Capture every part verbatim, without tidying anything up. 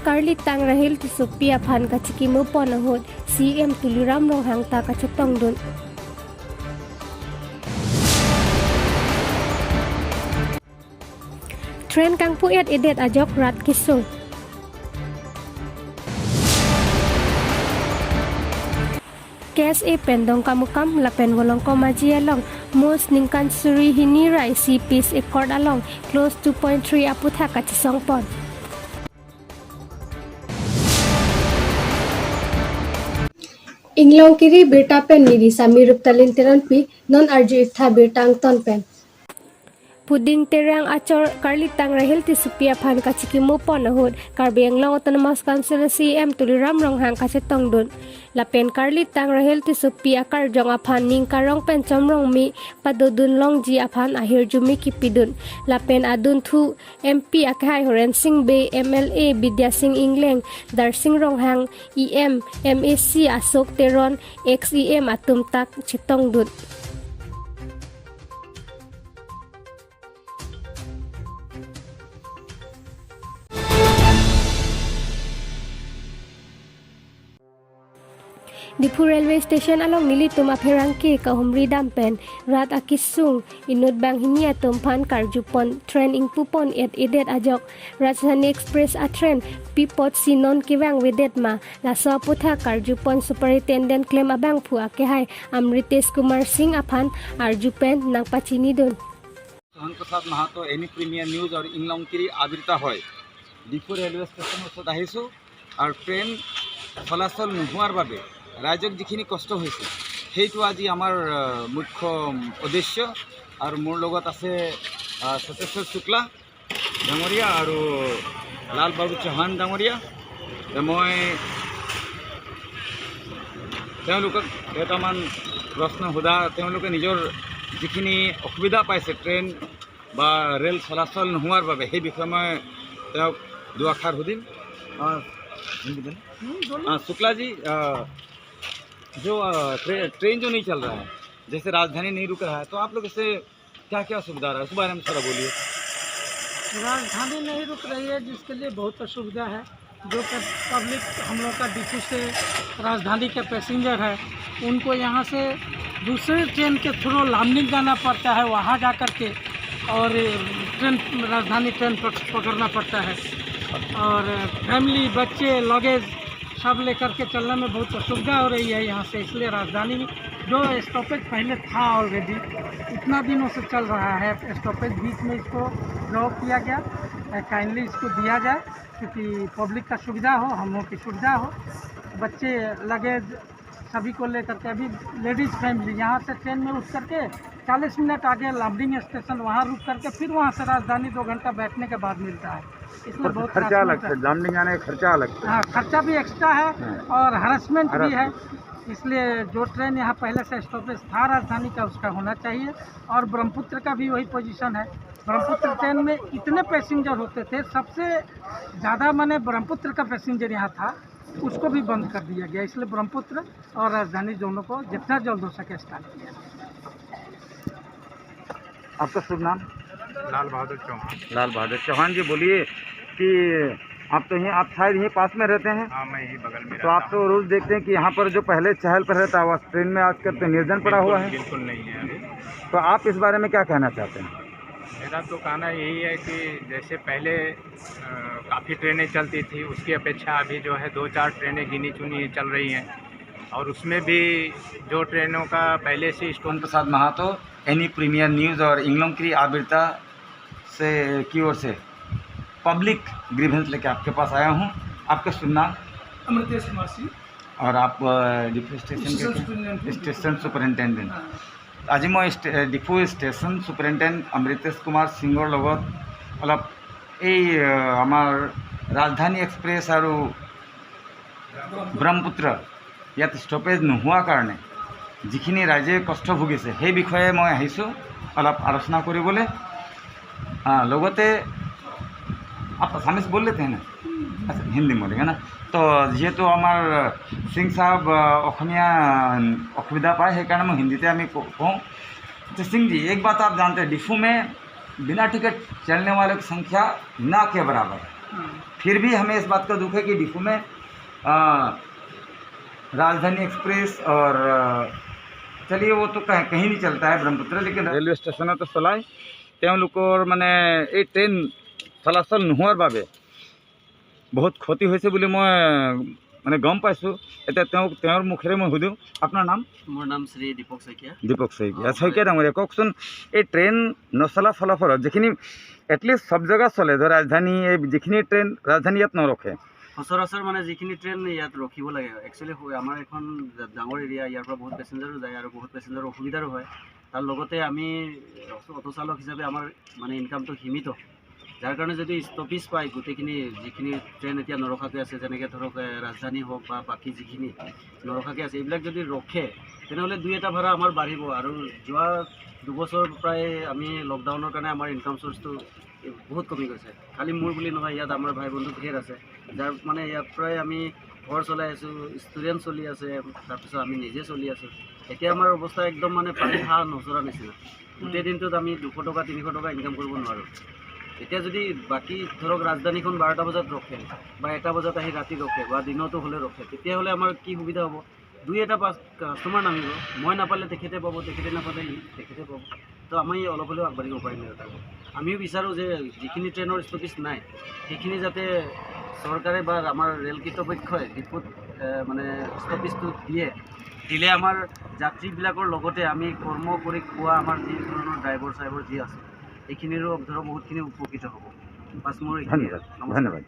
Karlitang Rahel Tissopi aphan kachikimo pon ahut C M Tuliram Ronghang ta kachetongdun. Train kangpu-et-edet ajok rat kesung. K S A pen Dongkamukam lapen Volongkom Aji along Mos ningkan suri hini ra isi Peace Accord along Clause two point three aputhak kachesong pon. Inglongkiri birta pen neli Sami Ruptalin Teronpi, non arju-iktha birta angton pen. Puding Terang achor Karlitang Rahel Tissopi aphan kachikimo pon ahut Karbi Anglong Autonomous Council C M Tuliram Ronghang kachetongdun. Lapen Karlitang Rahel Tissopi akarjong aphan ning karong pen chomrong me padodun longji aphan ahirjume kipidun. Lapen adunthu M P akehai Horen Sing Bey, M L A Bidya Sing Engleng, Darsing Ronghang, E M, M A C Ashok Teron, ex E M atum ta chetongdun. Diphu Railway Station along nelitum apherangke kahumri dam pen rat akesung inut banghini atum aphan karju pon train ingpu pon-et-edet ajok Rajdhani Express a train pi apotsi non kevang avedet ma, laso aputhak karju pon Superintendent klem abangphu akehai Amritesh Kumar Singh aphan arju pen nangpachinidun. চয়ন প্ৰসাদ Mahato, any premier news আৰু ইংলংকিৰি আবিৰ্তা হয়। ডিফু ৰেলৱে ষ্টেচনৰ ওচৰত আহিছোঁ আৰু ট্ৰেইন চলাচল নোহোৱাৰ বাবে ৰাইজক যিখিনি কষ্ট হৈছে, সেইটো আজি আমাৰ, আহ, মুখ্য উদ্দেশ্য। আৰু মোৰ লগত আছে, আহ, সচেশ্বৰ শুক্লা ডাঙৰীয়া আৰু লাল বাবু চৌহান ডাঙৰীয়া। মই তেওঁলোকক কেইটামান প্ৰশ্ন সোধা, তেওঁলোকে নিজৰ যিখিনি অসুবিধা পাইছে ট্ৰেইন বা ৰেল চলাচল নোহোৱাৰ বাবে, সেই বিষয়ে মই তেওঁক দুআষাৰ সুধিম। আহ, হিন্দী বোলে। हाँ, शुक्ला जी, अ, जो, अ, ट्रे-, ट्रेन जो नहीं चल रहा है, जैसे राजधानी नहीं रुक रहा है, तो आप लोग इससे क्या क्या सुविधा रहा है, उस बारे में थोड़ा बोलिए। राजधानी नहीं रुक रही है, जिसके लिए बहुत असुविधा है। जो प-, पब्लिक हम लोग का डिफू से राजधानी के पैसेंजर है, उनको यहाँ से दूसरे ट्रेन के थ्रू लामडिंग जाना पड़ता है, वहाँ जा कर के और ट्रेन, राजधानी ट्रेन पक-, पकड़ना पड़ता है। और फैमिली, बच्चे, लगेज सब लेकर के चलने में बहुत असुविधा हो रही है यहाँ से, इसलिए राजधानी में जो स्टॉपेज पहले था ऑलरेडी, इतना दिनों से चल रहा है स्टॉपेज, बीच में इसको ड्रॉप किया गया। काइंडली इसको दिया जाए, क्योंकि पब्लिक का सुविधा हो, हम लोग की सुविधा हो। बच्चे, लगेज सभी को लेकर के अभी लेडीज फैमिली यहाँ से ट्रेन में उठ करके चालीस मिनट आगे लामडिंग स्टेशन, वहाँ रुक करके फिर वहाँ से राजधानी दो घंटा बैठने के बाद मिलता है। इसमें पर बहुत खर्चा हरासमेंट अलग है। से, लामडिंग आने का खर्चा अलग से। हाँ, खर्चा भी एक्स्ट्रा है हाँ। और हरासमेंट भी है। हरासमेंट। इसलिए जो ट्रेन यहाँ पहले से स्टॉपेज था राजधानी का, उसका होना चाहिए। और ब्रह्मपुत्र का भी वही पोजीशन है। ब्रह्मपुत्र ट्रेन में इतने पैसेंजर होते थे, सबसे ज़्यादा माने ब्रह्मपुत्र का पैसेंजर यहाँ था, उसको भी बंद कर दिया गया। इसलिए ब्रह्मपुत्र और राजधानी दोनों को जितना जल्द हो सके स्टार्ट किया जाए। आपका शुभ नाम? लाल बहादुर चौहान। लाल बहादुर चौहान जी, बोलिए कि आप तो यहीं, आप शायद यहीं पास में रहते हैं। हाँ, मैं यहीं बगल में तो रहता आप तो हूँ। रोज देखते हैं कि यहाँ पर जो पहले चहल पहल था, वह ट्रेन में आजकल तो निर्जन पड़ा हुआ बिल्कुल, है। बिल्कुल नहीं है अभी। तो आप इस बारे में क्या कहना चाहते हैं? मेरा तो कहना यही है कि जैसे पहले, अ, काफ़ी ट्रेनें चलती थी, उसकी अपेक्षा अभी जो है दो चार ट्रेनें गिनी चुनी चल रही हैं, और उसमें भी जो ट्रेनों का पहले से स्टॉप प्रसाद महातो, एनी प्रीमियर न्यूज और इंग्लोंगकिरी आबिर्ता से, की ओर से पब्लिक ग्रीवेंस लेके आपके पास आया हूँ। आपका शुभ नाम? अमृतेश कुमार सिंह। और आप, अ, डिफू स्टेशन के स्टेशन क्या? सुपरिनटेंडेंट। Station superintendent. हाँ। আজি মই ষ্টে-, ডিফু ষ্টেচন ছুপাৰিনটেণ্ডেণ্ট অমৃতেশ কুমাৰ সিঙৰ লগত অলপ এই, আহ, আমাৰ ৰাজধানী এক্সপ্ৰেছ আৰু ব্ৰহ্মপুত্ৰ ইয়াত ষ্টপেজ নোহোৱাৰ কাৰণে যিখিনি ৰাইজে কষ্ট ভুগিছে, সেই বিষয়ে মই আহিছোঁ অলপ আলোচনা কৰিবলৈ। আহ, লগতে আপ আছামিজ বোল লেতে হেন না? আচ্ছা, হিন্দী বোল লেতে হেন না? তো যিহেতু আমাৰ সিং চাহাব, আহ, অসমীয়া অসুবিধা পায়, সেইকাৰণে মই হিন্দীতে আমি ক-, কওঁ। तो सिंह जी, एक बात आप जानते हैं, डिफू में बिना टिकट चलने वालों की संख्या ना के बराबर है। फिर भी हमें इस बात का दुख है कि डिफू में, अ, राजधानी एक्सप्रेस और, अ, चलिए, वो तो कहीं, कहीं नहीं चलता है ब्रह्मपुत्र, लेकिन ৰেলৱে ষ্টেচনতে চলাই। তেওঁলোকৰ মানে এই ট্ৰেইন চলাচল নোহোৱাৰ বাবে বহুত ক্ষতি হৈছে বুলি মই মানে গম পাইছোঁ। এতিয়া তেওঁ, তেওঁৰ মুখেৰে মই সুধিম, আপোনাৰ নাম? মোৰ নাম শ্ৰী দীপক শইকীয়া। দীপক শইকীয়া। অ, শইকীয়া হয়। ডাঙৰীয়া, কওকচোন, এই ট্ৰেইন নচলা চলাৰ ফলত যিখিনি এটলিষ্ট সব জেগা চলে, ধৰ ৰাজধানী, এই যিখিনি ট্ৰেইন ৰাজধানী ইয়াত নৰখে। সচৰাচৰ মানে যিখিনি ট্ৰেইন ইয়াত ৰখিব লাগে, একচুৱেলি আমাৰ এখন ডাঙৰ এৰিয়া, ইয়াৰ পৰা বহুত পেচেঞ্জাৰো যায় আৰু বহুত পেচেঞ্জাৰৰ অসুবিধাৰো হয়। তাৰ লগতে আমি অটো চালক হিচাপে আমাৰ মানে ইনকামটো সীমিত, যাৰ কাৰণে যদি ষ্টপেজ পায়, গোটেইখিনি যিখিনি ট্ৰেইন এতিয়া নৰখাকৈ আছে, যেনেকে ধৰক, এ, ৰাজধানী হওক বা বাকী যিখিনি নৰখাকৈ আছে, এইবিলাক যদি ৰখে, তেনেহ'লে দুই এটা ভাড়া আমাৰ বাঢ়িব। আৰু যোৱা দুবছৰ প্ৰায় আমি লকডাউনৰ কাৰণে আমাৰ ইনকাম চ'ৰ্চটো বহুত কমি গৈছে। খালি মোৰ বুলি নহয়, ইয়াত আমাৰ ভাই বন্ধু ধেৰ আছে, যাৰ মানে ইয়াত প্ৰায় আমি ঘৰ চলাই আছোঁ, ষ্টুডেণ্ট চলি আছে, তাৰপিছত আমি নিজে চলি আছোঁ। এতিয়া আমাৰ অৱস্থা একদম মানে পানী হা নচৰা নিচিনা। গোটেই দিনটোত আমি দুশ টকা, তিনিশ টকা ইনকাম কৰিব নোৱাৰোঁ। এতিয়া যদি বাকী ধৰক ৰাজধানীখন বাৰটা বজাত ৰখে বা এটা বজাত আহি ৰাতি ৰখে বা দিনতো হ'লে ৰখে, তেতিয়াহ'লে আমাৰ কি সুবিধা হ'ব? দুই এটা পাছ কাষ্টমাৰ নামিব, মই নাপালে তেখেতে পাব, তেখেতে নাপালে ই-, তেখেতে পাব। তো আমি অলপ হ'লেও আগবাঢ়িব পাৰিম আৰু। তাৰ আমিও বিচাৰোঁ যে যিখিনি ট্ৰেইনৰ ষ্টপেজ নাই, সেইখিনি যাতে চৰকাৰে বা আমাৰ ৰেল কৰ্তৃপক্ষই ডিপুত, এ, মানে ষ্টপেজটো দিয়ে, দিলে আমাৰ যাত্ৰীবিলাকৰ লগতে আমি কৰ্ম কৰি খোৱা আমাৰ যি ধৰণৰ ড্ৰাইভাৰ চাইভাৰ যি আছে, এইখিনিৰো ধৰক বহুতখিনি উপকৃত হ'ব। বাছ মোৰ এইখিনিয়ে। ধন্যবাদ। নমস্কাৰ। ধন্যবাদ।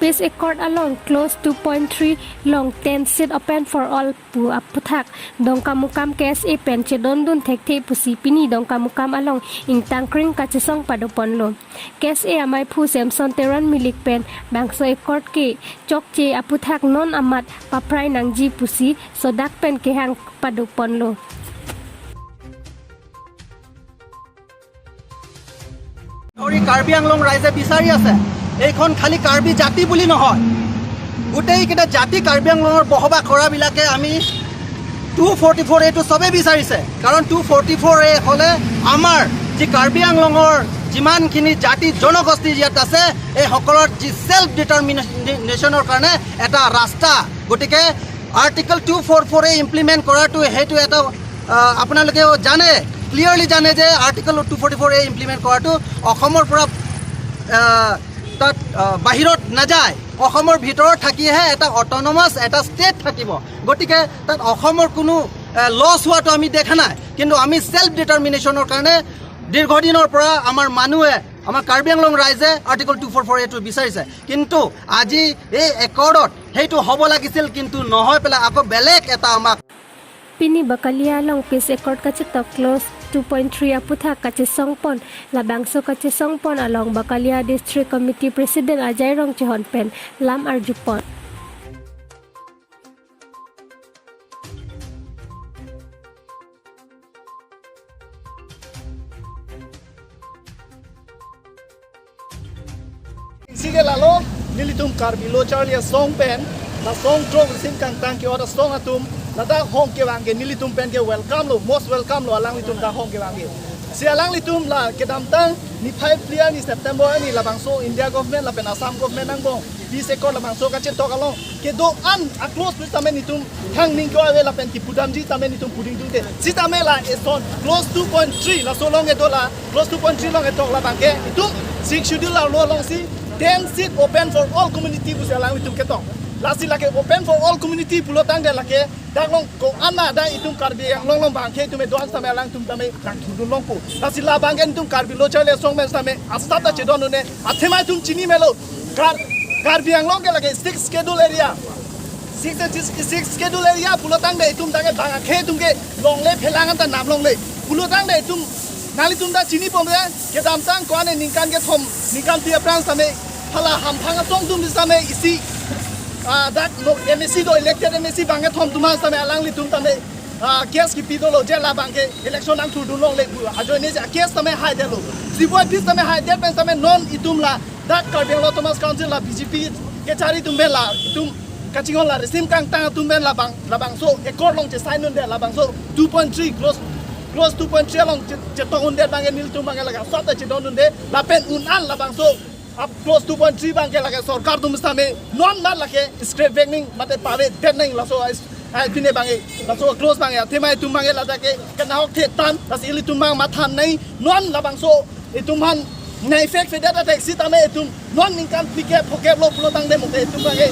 Peace Accord along clause two point three along tent seat open for all pu aputhak Dongkamukam K S A pen chedondun thekthe pusi pini Dongkamukam along ingtangkring kachesong padoponlo. K S A amaiphu Samson Teron Milik pen bangso accord kechokche aputhak non amat paprai nangji pusi sodak pen kehang padoponlo. কৰি কাৰ্বি আংলং ৰাইজে বিচাৰি আছে। এইখন খালি কাৰ্বি জাতি বুলি নহয়, গোটেইকেইটা জাতি কাৰ্বি আংলঙৰ বসবাস কৰাবিলাকে আমি টু ফৰ্টি ফ'ৰ এটো চবেই বিচাৰিছে। কাৰণ টু ফৰ্টি ফ'ৰ এ হ'লে আমাৰ যি কাৰ্বি আংলঙৰ যিমানখিনি জাতি জনগোষ্ঠী ইয়াত আছে, এই সকলৰ যি ছেল্ফ ডিটাৰমিনেশ্যনৰ কাৰণে এটা ৰাস্তা। গতিকে আৰ্টিকল টু ফ'ৰ ফ'ৰ এ ইমপ্লিমেণ্ট কৰাটো সেইটো এটা, আহ, আপোনালোকেও জানে, ক্লিয়াৰলি জানে যে আৰ্টিকল টু ফৰ্টি ফ'ৰ এ ইমপ্লিমেণ্ট কৰাটো অসমৰ পৰা, আহ, তাত, আহ, বাহিৰত নাযায়, অসমৰ ভিতৰত থাকিহে এটা অট'নমাছ এটা ষ্টেট থাকিব। গতিকে তাত অসমৰ কোনো, আহ, লছ হোৱাটো আমি দেখা নাই, কিন্তু আমি ছেল্ফ ডিটাৰমিনেশ্যনৰ কাৰণে দীৰ্ঘদিনৰ পৰা আমাৰ মানুহে, আমাৰ কাৰ্বি আংলং ৰাইজে আৰ্টিকল টু ফ'ৰ ফ'ৰ এটো বিচাৰিছে। কিন্তু আজি এই একৰ্ডত সেইটো হ'ব লাগিছিল, কিন্তু নহয় পেলাই আকৌ বেলেগ এটা আমাক Pini Bakalia along Peace Accord kachetok clause two point three aputhak kachesongpon, labangso kachesongpon along Bakalia District Committee President Ajai Rongchehon pen lam arjupon. Sige lalo, nelitum Karbi Lo Charli Asong pen, la song drong sim kangtang ke-ot asong atum, ladak hong kevang ke nelitum pen ke welcome lo, most welcome lo alanglitum dak hong kevang ke. Si alanglitum la kedamtang niphai phli arni September arni labangso India government lapen Assam government angbong Peace Accord labangso kachetok along kedo-an a-clause pusitame nelitum thang ning ko ave lapen kipudamji tame nelitum puding tungte. Sitame la eson clause two point three laso along kedo la clause two point three along ketok labang ke itum Sixth Schedule arlo alongsi ten seat open for all community pusi alanglitum ketok. Lasi lake open for all community pulo tangte lake dak along ko-an ma dak itum Karbi Anglong along abang ke itum do-an sitame alangtum tame nangthudun longpo. Lasi labang ke itum Karbi Lo Charli Asong pen sitame asap ta chedondun-e, athema itum chini melo. Kar-, Karbi Anglong ke lake Sixth Schedule area, Six, six, six schedule area pulotangte itum dak ke bang akhei atum ke longle phelang anta nam longle. Pulotangte itum nanglitum ta chinipon de, kedamtang ko-an ningkan kethom, ningkan phli aphrang sitame hala hamphang asong atum sitame isi, ah, dak no M A C do, elected M A C bang kethom atum sitame alanglitum tame, ah, case kipi dolo je labang ke election nangthurdun longle pu ajoine je case tame haidetlo. Siboi bis tame haidet pen sitame non itum la dak Karbi Anglong Autonomous Council la B J P kechari atum pen la itum kachinghon la resim kangtang atum pen labang, labangso accord along che-sign unde, labangso two point three clause, clause two point three along che-, chetok unde abang ke nelitum abang ke la kangsot ta chedon unde, lapen un-an labangso ap clause two point three abang ke lake sorkar atum sitame non mat lake scrap back nangji mate pavedet nangji laso ais, ai pine abang ke laso clause abang ke athema itum abang ke ladak ke kenahok thetan, lasi ilitum abang matha nangji non labangso itum aphan nai fake fedet attack sitame itum non ningkan phlikep phokep lo pulotangte mate itum abang ke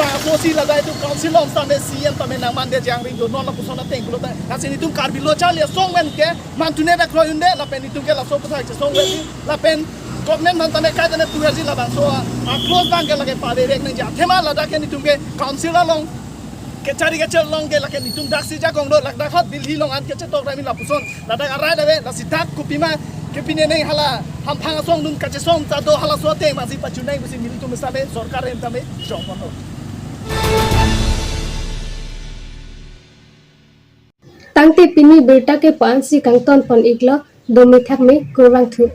bang aso si ladak itum council along sitame C E M tame nangmande jangring do non lapuson ateng pulotangte. Lasi itum Karbi Lo Charli Asong pen ke mantune ta kroi unde lapen itum ke laso aputhak chesong pen lapen government aphan tame kaita ne tuverji labangso a, a clause abang ke lake paverek nangji athema ladak ke itum ke council along kechari kechel along ke lake itum daksi jakong do ladak hot Delhi along an kechetok rami lapuson ladak arai dave lasi dak kopima kepine nangji hala hamphang asong atum kachesong ta do halaso ateng masi pachun nangji pusi nelitum sitame sorkar ahem tame jongpon lo. Tangte pini birta ke pa-ansi kangton pon iklo, dome thakme, kurvangthu.